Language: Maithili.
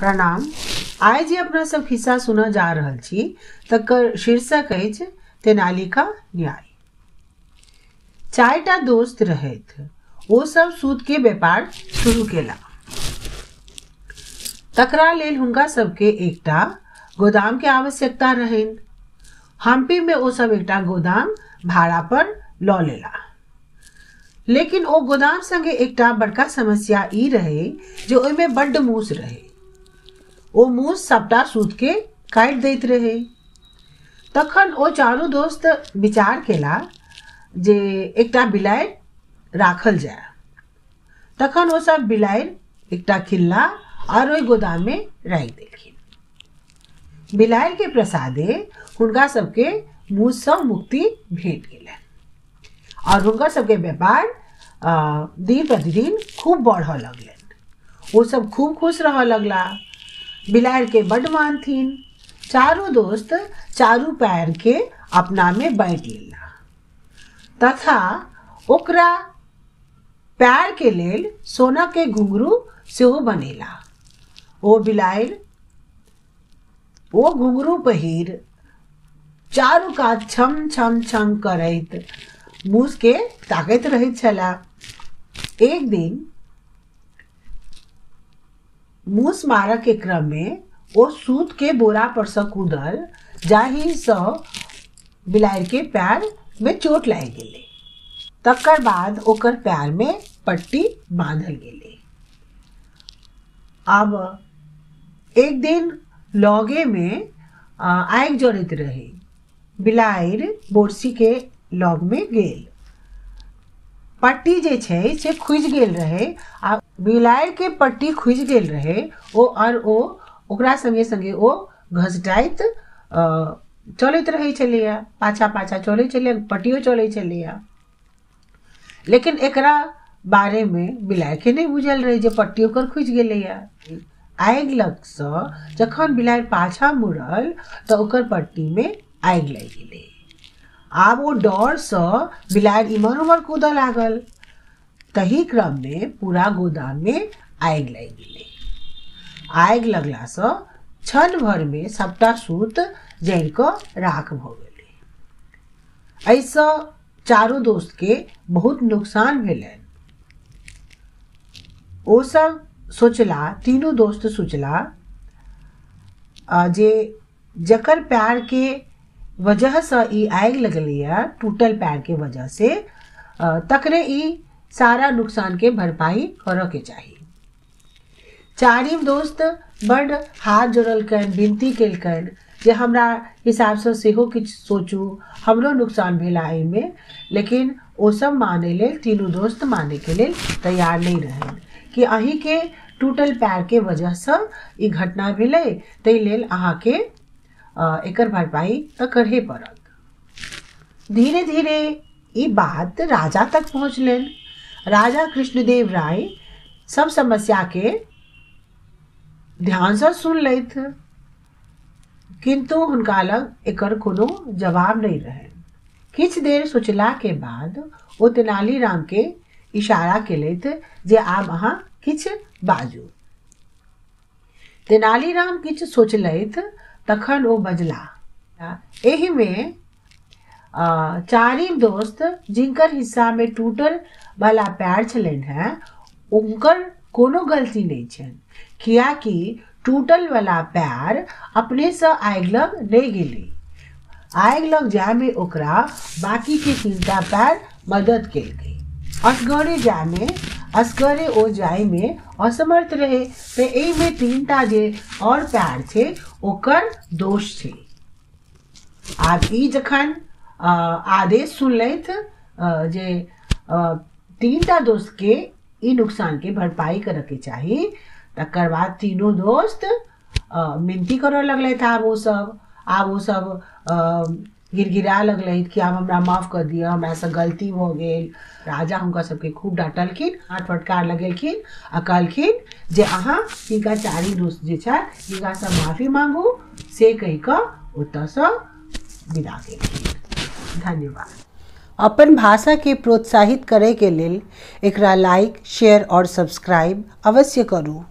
प्रणाम। आइ जे अपना सब खिस्सा सुनऽ जा रहल छी तकर शीर्षक अछि तेनाली का न्याय। चारिटा दोस्त रहथि, ओ सब सूत के व्यापार शुरू केला। तकरा लेल हुनका सबके एकटा गोदाम के आवश्यकता रहनि। हम्पी में ओ सब एकटा गोदाम भाड़ा पर लऽ लेला। लेकिन ओ गोदाम संगे एकटा बड़का समस्या ई रहे जे ओहिमे बड्ड मूस रहे। ओ मूस सबटा सूत के काटि दैत रहे। तखन ओ चारू दोस्त विचार केला जे एकटा बिलाड़ि राखल जाय। तखन ओ सब बिलाड़ि एकटा खिल्ला और ओहि गोदाम में राखि देलखिन। बिलाड़ि के प्रसादे हुनका सबके मूससँ मुक्ति भेट गेलनि और हुनका सबके व्यापार दिन प्रतिदिन खूब बढ़ऽ लगलनि। ओ सब खूब खुश रहऽ लगला। बिलाड़ि के बड्ड मानथिन। चारू दोस्त चारू पैर के अपना में बाँटि लेला तथा ओकरा पैर के लेल सोना के घुंघरू सेहो बनेला। ओ बिलाड़ि ओ घुंघरू पहिर चारू कात छम छम छम करैत मूस के ताकैत रहैत छला। एक दिन मूस मारऽ के क्रम में ओ सूत के बोरा पर से कूदल, जाहिसँ बिलाड़ि के पैर में चोट लागि गेलै। तकर बाद ओकर पैर में पट्टी बांधल गेलै। आब एक दिन लगे में आगि जरैत रहे। बिलाड़ि बोरसी के लग में गेल। पट्टी जे छै से खुजि गेल रहे आ बिलाड़ि के पट्टी खुजि गेल रहे। ओ और ओ ओकरा संगे संगे ओ घसटाइत चलैत रहै छलैया, पाछा पाछा चलै छलैया, पट्टियो चलै छलैया। लेकिन एकरा बारे में बिलाड़ि के नहि बुझल रहै जे पट्टी ओकर खुजि गेलैया। आगि लगसँ जखन बिलाड़ि पाछा मुड़ल तऽ ओकर पट्टी में आगि लागि गेलै। आब ओ डरसँ बिलाड़ि इम्हर उम्हर कूदऽ लागल। तही क्रम में पूरा गोदाम में आगि लागि गेलै। आगि लगलासँ क्षण भर में सबटा सूत जरि कऽ राख भऽ गेलै। एहिसँ चारू दोस्त के बहुत नुकसान भेलनि। ओ सब सोचला, तीनू दोस्त सोचला जे जकर पैर के वजहसँ ई आगि लगलैया, टूटल पैर के वजह से, तकरे ई सारा नुकसान के भरपाई करऽ के चाही। चारिम दोस्त बड्ड हाथ जोड़लकनि, विनती केलकनि जे हमरा हिसाबसँ सेहो किछु सोचू, हमरो नुकसान भेला एहिमे। लेकिन ओ सब मानै लेल, तीनू दोस्त मानैके लेल तैयार नहि रहनि कि अहीँके टूटल पैरके वजहसँ ई घटना भेलै, ताहि लेल अहाँके एकर भरपाई तऽ करहे पड़त। धीरे धीरे ई बात राजा तक पहुँचलनि। राजा कृष्णदेव राय सब समस्या के ध्यानसँ सुनलथि, किन्तु हुनका लग एकर कोनो जवाब नहि रहनि। किछु देर सोचला के बाद ओ तेनालीराम के इशारा केलथि जे आब अहाँ किछु बाजू। तेनालीराम किछु सोचलथि, तखन ओ बजला, एहिमे चारिम दोस्त जिनकर हिस्सा में टूटल वाला पैर छलनि हेँ, उनकर कोनो गलती नहि छनि, कियाकि टूटल वाला पैर अपनेसँ आगि लग नहि गेलै। आगि लग जायमे ओकरा बाकी के तीनटा पैर मदद केलकै। असगरे जायमे, असगरे ओ जायमे असमर्थ रहे, तऽ एहिमे तीनटा जे और पैर छै ओकर दोष छै। आब ई जखन आदेश सुनलथि जे तीनटा दोस्त के ई नुकसान के भरपाई करऽ के चाही, तकर बाद तीनू दोस्त मिनती करऽ लगलथि। आब ओ सब गिड़गिड़ा लगलथि कि आब हमरा माफ कऽ दिअ, हमरासँ गलती भऽ गेल। राजा हुनका सबके खूब डाँटलखिन, हाथ फटकार लगेलखिन आ कहलखिन जे अहाँ हिनका चारि दोस्त जे छथि हिनकासँ माफी मांगू, से कहि कऽ ओतऽसँ विदा केलखिन। धन्यवाद। अपन भाषा के प्रोत्साहित करे के लेल एकरा लाइक, शेयर और सब्सक्राइब अवश्य करू।